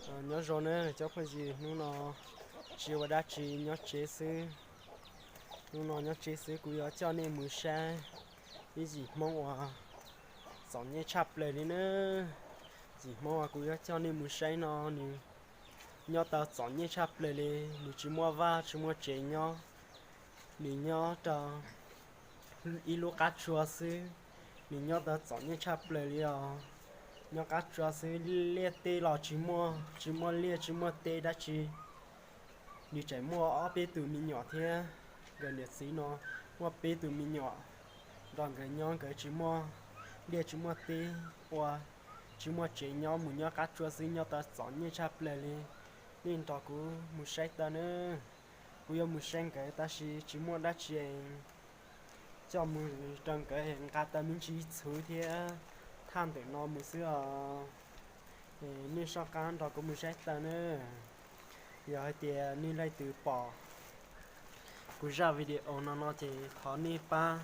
Nyob zoo na cov phooj ywg, hnub no tsis ua dab tsi, nyob tsev xwb. Hnub no nyob tsev xwb, kuv yuav coj nej mus saib ib yim Hmoob uas txom nyem tshaj plaws li na. Yim Hmoob uas kuv yuav coj nej mus saib no, nws nyob tau txom nyem tshaj plaws li. Nws tsis muaj vaj tsis muaj tsev nyob, nws nyob rau ib lub qab tsua xwb. Nws nyob tau txom nyem tshaj plaws li os. Nyob qab tsua xwb, liaj teb los tsis muaj, tsis muaj liaj tsis muaj teb dab tsi. Nws tseem muaj ob peb tus me nyuam thiab. Nkawd niam txiv no muaj peb tus me nyuam, nrog nkawd nyob, nkawd tsis muaj liaj tsis muaj teb ua, tsis muaj tsev nyob, mus nyob qab tsua xwb, nyob tau txom nyem tshaj plaws li. Nej nrog kuv mus saib tau na. Kuv yuav mus saib nkawd tab sis tsis muaj dab tsi coj mus rau nkawd nqa tau me ntsis txhuv thiab thaj ntawm no mus xwb os. Nej soj qab nrog kuv mus saib tau na. Yog hais tias nej leej twg pom kuv zaj video no no ces thov nej pab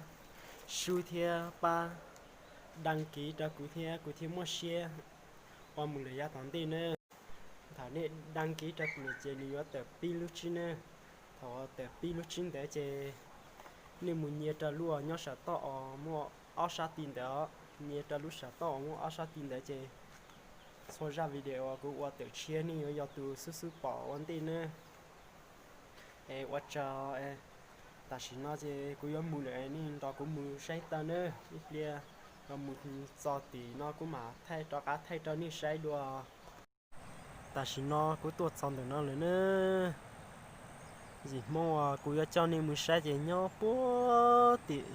sub thiab pab đăng ký rau kuv thiab, kuv thiaj muaj siab ua mus lawm yav tom ntej na. Thaum nej đăng ký rau kuv lawm ces nws yuav tawm pib lub tsib na. Thaum tawm pib lub tsib ntawd ces nej mus nyem rau lub uas nyob saum toj uas muaj ob sab ti ntawd, nyem rau lub saum toj uas muaj ob sab ti ntawd ces txhua zaj video uas kuv ua tawm tshiab nej yuav yog tus xub xub pom ua ntej na. Es ua tsaug, tam sim no ces kuv yuav mus lawm, nej nrog kuv mus saib tau na. Ib pliag mus txog tim no kuv mam thaij, rov qab thaij rau nej saib dua. Tam sim no kuv tuaj txog ntawm no lawm na. Yim Hmoob uas kuv yuav coj nej mus saib ces nyob puag tim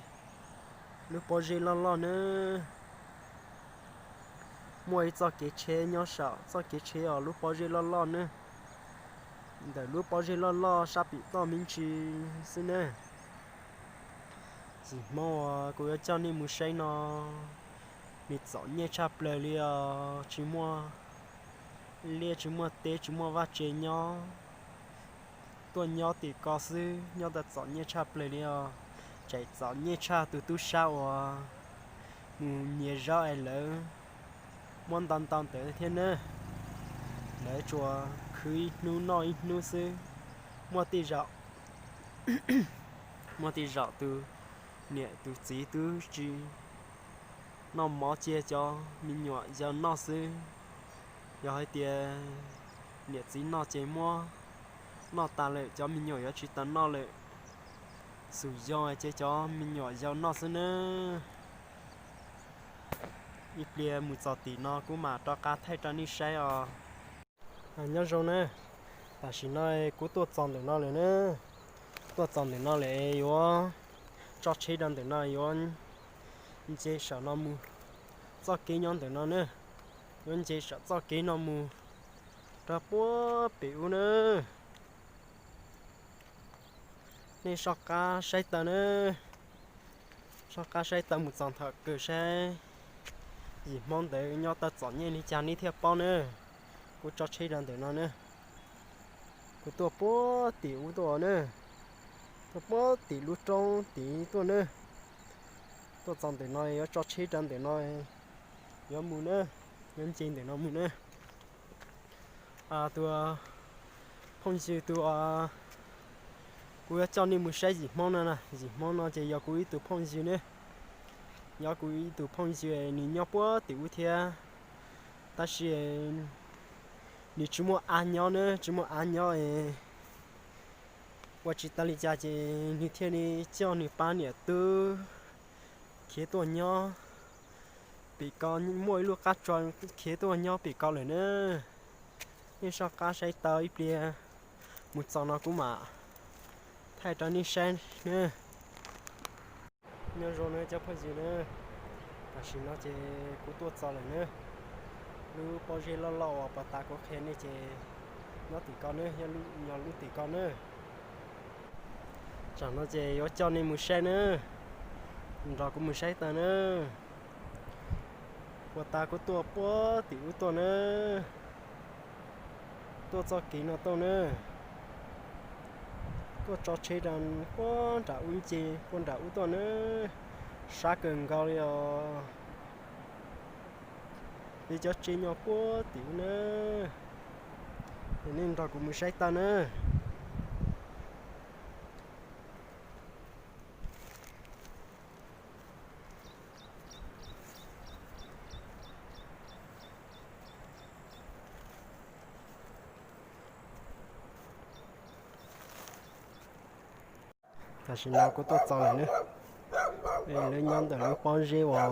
lub pob zeb loj loj na. Muaj ib txoj kev tsheb nyob saum txoj kev tsheb uas lub pob zeb loj loj na. Ntawm lub pob zeb loj loj sab pem toj me ntsis xwb na. Yim Hmoob uas kuv yuav coj nej mus saib no, nws txom nyem tshaj plaws li os, tsis muaj liaj tsis muaj teb tsis muaj vaj tse nyob. Tuaj nyob tim ko xwb nyob tau txom nyem tshaj plaws li os. Tseem txom nyem tshaj tus tub sab uas mus nyiag zaub es lawv muab ntau ntau ntawd thiab na. Lawv tsuas khwv ib hnub noj ib hnub xwb. Muaj tej zaum, muaj tej zaum tus niam tus txiv twb tsis noj mov cia cov me nyuam yaus noj xwb. Yog hais tias niam txiv noj ces muab noj tas lawm cov me nyuam yuav tsis tau noj lawm. Xum yog ces cov me nyuam yaus noj xwb nawb. Ib pliag mus txog tim no kuv mam rov qab thaij rau nej saib os. Nyob zoo na, tam sim no kuv tuaj txog ntawm no lawm na. Tuaj txog ntawm no lawm yuav tso tsheb rau ntawm no, yuav nce saum no mus. Txoj kev nyob ntawm no na, yuav nce saum txoj kev no mus rau puag pem ub na. Nej soj qab saib tau na, soj qab saib tau mus txog thaum kawg saib yim Hmoob ntawd nyob tau txom nyem li cas nej thiaj paub na. Kuv tso tsheb rau ntawm no na, kuv tuaj puag tim ub tuaj na, tuaj puag tim lub roob tid tuaj na. Tuaj txog ntawm no yuav tso tsheb rau ntawm no, yuav mus na, yuav nce ntawm no mus na. Tus phooj ywg tus kuv yuav coj nej mus saib yim Hmoob no na, yim Hmoob no ces yog kuv ib tug phooj ywg ne, yog kuv ib tug phooj ywg nws nyob puag tim ub thiab, tab sis nws tsis muaj av nyob na, tsis muaj av nyob es ua tsis tau li cas ces nws thiaj li coj nws pab niam tub khiav tuaj nyob. Pem ko muaj ib lub qab tso khiav tuaj nyob pem ko lawm na. Nej soj qab saib tau ib pliag, mus txog no kuv mam thaij rau nej saib na. Nyob zoo na cov phooj ywg na, tam sim no ces kuv tuaj txog lawm na. Lub pob zeb loj loj uas puag ta kuv qhia nej ces nyob tim ko na, yog lub tim ko na. Tsam no ces yuav coj nej mus saib na, nrog kuv mus saib tau na. Puag ta kuv tuaj puag tim ub tuaj na, tuaj txoj kev no tuaj na, tuaj tso tsheb rau puag nram ub nce puag nram ub tuaj na, sab kawg nkaus li os. Peb cov tsev nyob puag tim ub na. Nej nrog kuv mus saib tau na. Tam sim no kuv tuaj txog lawm ne. Lawv nyob ntawm lub pob zeb uas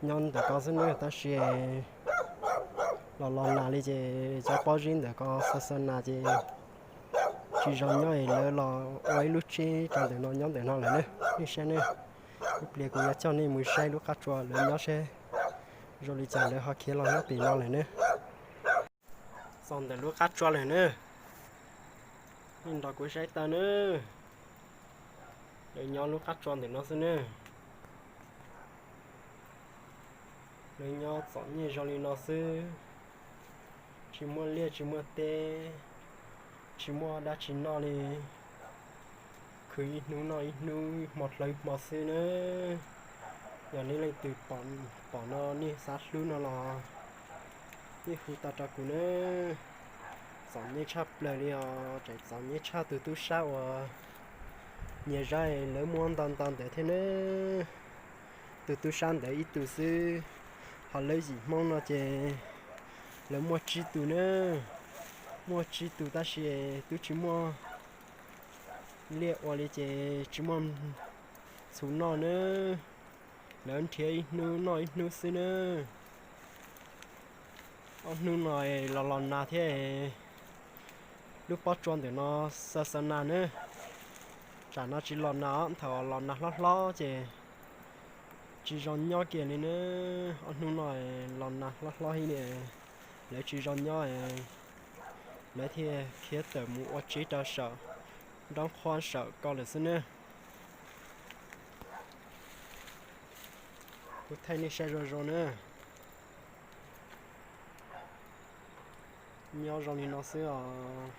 nyob ntawm ko xwb ne, tab sis los los nag li ces cov pob zeb ntawm ko xa xa nas ces tsis zoo nyob es lawv los ua ib lub tsheb rau ntawm no nyob ntawm no lawm ne. Nej saib ne, ib pliag kuv yuav coj nej mus saib lub qab tsua lawv nyob seb zoo li cas lawv ho khiav los nyob pem no lawm ne. Txog ntawm lub qab tsua lawm ne. Nej nrog kuv saib tau na. Lawv nyob lub qab tsua ntawm no xwb ne. Lawv nyob txom nyem zoo li no xwb. Tsis muaj liaj tsis muaj teb, tsis muaj dab tsi noj li. Khwv ib hnub noj ib hnub, hmo hlawv hmo xwb na. Yog nej leej twg pom no nej xav hlub no los nej hu tau rau kuv na. Txom nyem tshaj plaws li os, tseem txom nyem tshaj tus tub sab uas nyias zaj lawv muaj ntau ntau ntawd thiab na. Tus tub sab ntawd ib tug xwb, ho lawv yim Hmoob no ces lawv muaj tsib tus na. Muaj tsib tus tab sis twb tsis muaj liaj ua li ces tsis muaj txhuv noj na. Lawv nrhiav ib hnub noj ib hnub xwb na. Ob hnub no los los nag thiab, lub pob tsua ntawm no xa xa nas na. Tsam no tsis los nag, thaum los nag hlob hlob ces tsis zoo nyob kiag li na. Ob hnub no los nag hlob hlob li, lawv tsis zoo nyob. Lawv thiaj khiav tawm mus ua tsev rau saum nrab qhuab saum ko lawm xwb na. Kuv thaij nej saib zoo zoo na. Nyob zoo li no xwb os.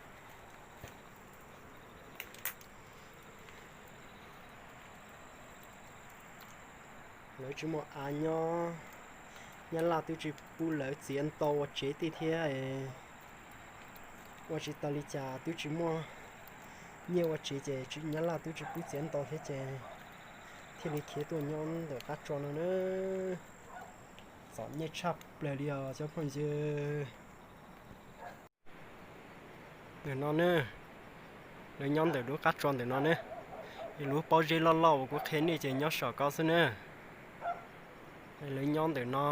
Lawv tsis muaj av nyob, Nyab Laj twb tsis pub lawv txiav nto ua tsev tej thiab. Ua tsis tau li cas, twb tsis muaj nyiaj ua tsev ces Nyab Laj twb tsis pub txiav nto thiab ces thiaj li khiav tuaj nyob ntawm qab tsua no na. Txom nyem tshaj plaws li os cov phooj ywg. Ntawm no ne, lawv nyob ntawm lub qab tsua ntawm no ne. Lub pob zeb loj loj uas kuv qhia nej ces nyob saum ko xwb ne. Lawv nyob ntawm no,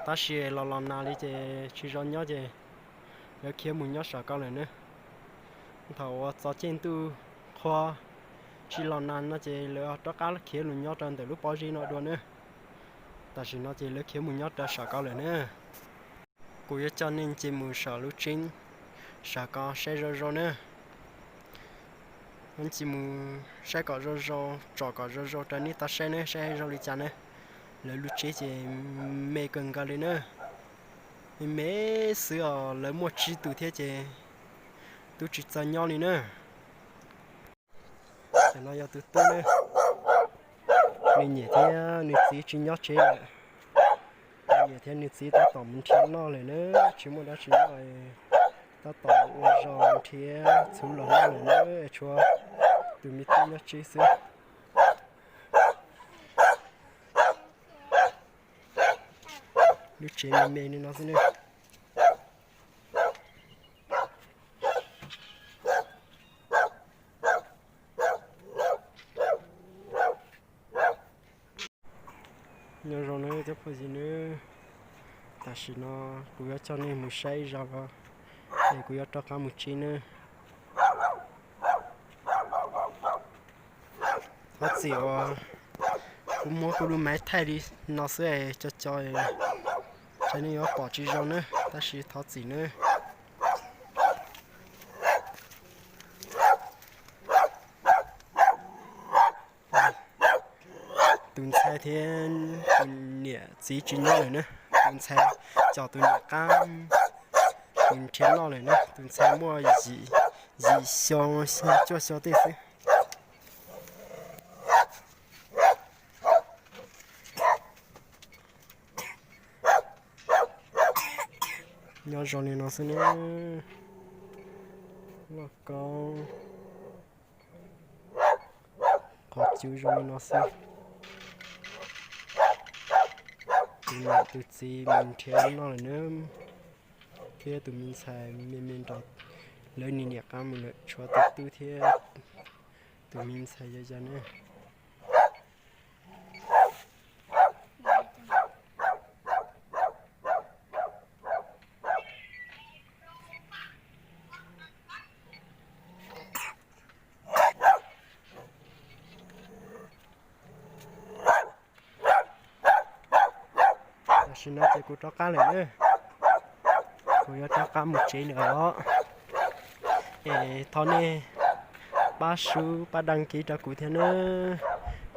tab sis los los nag li ces tsis zoo nyob ces lawv khiav mus nyob saum ko lawm ne. Thaum uas txog caij ntuj qhua tsis los nag no ces lawv rov qab khiav los nyob rau ntawm lub pob zeb no dua ne. Tam sim no ces lawv khiav mus nyob rau saum ko lawm ne. Kuv yuav coj nej nce mus saum lub tsev saum ko saib zoo zoo na. Cia mus saib kom zoo zoo, tsom kom zoo zoo rau nej tau saib ne, saib zoo li cas ne. Lawv lub tsev ces me kawg nkaus li na. Me me xwb os, lawv muaj tsib tus thiab ces twb tsis txaus nyob li na. Tam no yog tus tub ne, nws niam thiab nws txiv tsis nyob tsev lawm. Nws niam thiab nws txiv tab tom mus nrhiav noj lawm na, tsis muaj dab tsi noj, tab tom ua zog nrhiav txhuv los noj lawm na, tshuav tus me tub nyob tsev xwb. Lub tsev me me li no xwb ne. Nyob zoo nawb cov phooj ywg nawb, tam sim no kuv yuav coj nej mus saib ib zaug es kuv yuav rov qab mus tsev nawb. Thov txim uas kuv muab kuv lub maiv thaij li no xwb es co co, tsam nej yuav pom tsis zoo nawb, tab sis thov txim nawb. Tus ntxhais thiab tus niam txiv tsis nyob lawm na. Tus ntxhais coj tus niam qab mus nrhiav noj lawm na. Tus ntxhais muaj yim xyoo cuaj xyoo tej xwb. Nyob Zoo li no xwb na. Lauj kaub, qhov cub zoo li no xwb. Tus niam tus txiv mus nrhiav noj lawm na, thiab tus me ntxhais me me nrog lawv niam niam qab mus lawm, tshuav tus tub thiab tus me ntxhais yau yau na. Tam sim no ces kuv rov qab lawm na, kuv yuav rov qab mus tsev lawm os. Es thov nej pab sub pab đăng ký rau kuv thiab nawb,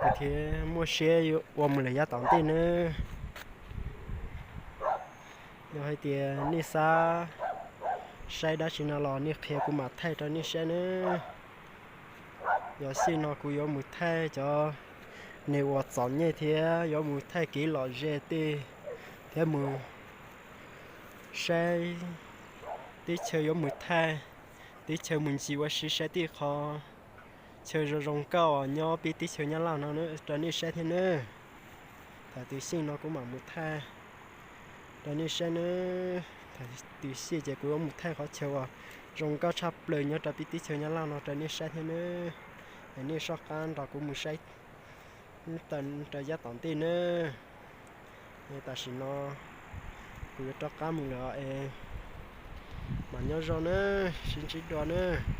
kuv thiaj muaj siab ua mus lawm yav tom ntej nawb. Yog hais tias nej xav saib dab tsi no los nej qhia kuv mam thaij rau nej saib nawb. Yog xij no kuv yuav mus thaij cov neeg uas txom nyem thiab yuav mus thaij kev lom zem tej, thiab mus saib teb chaws, yuav mus thaij teb chaws mus ncig ua si saib tej qhov chaw zoo zoo nkauj nyob peb teb chaws Nyab Laj no rau nej saib thiab nawb. Thaum twg xij no kuv mam mus thaij rau nej saib nawb. Thaum twg xij ces kuv yuav mus thaij qhov chaw uas zoo nkauj tshaj plaws nyob rau peb teb chaws Nyab Laj no rau nej saib thiab nawb. Es nej soj qab nrog kuv mus saib rau yav tom ntej nawb. Es tam sim no kuv yuav rov qab mus lawm es mam nyob zoo nawb, sib ntsib dua nawb.